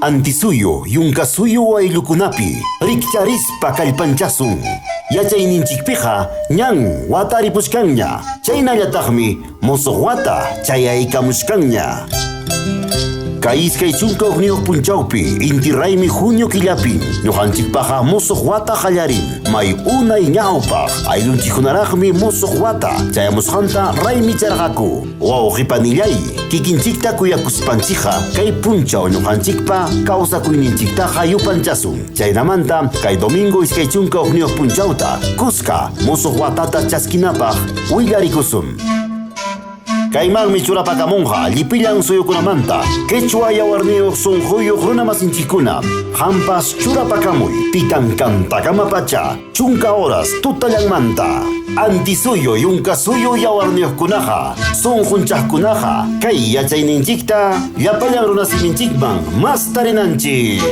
Antisuyu, yunkasuyu ayllukunapi rikcharispa kallpanchasun. Yachayninchikpiqa ñan wataripuchkanña, chaynallataqmi musuq wata chayaykamuchkanña. Kay 21 punchawpi inti raymi junio killapim ñuqanchikpaqa musuq wata qallarin. May unay ñawpaq ayllunchikkunaraqmi musuq wata chayamusqanta raymicharqaku. Wawqi panillay, kikinchikta kuyakuspanchikqa kay punchaw ñuqanchikpa kawsakuyninchiktaqa yupanchasun. Chaynamanta kay domingo 21 punchawta kuska musuq watata chaskinapaq willarikusun. Kaymanmi churapakamunqa llipillan suyukunamanta quechua yawarniyuq sunquyuq runamasinchikkuna. Qampas churapakamuy titankantakama pacha 10 horas tutallanmanta. Antisuyu yunkasuyu yawarniyuqkunaqa sunqunchaqkunaqa kay yachayninchikta llapallan runasiminchikman mastarinanchik.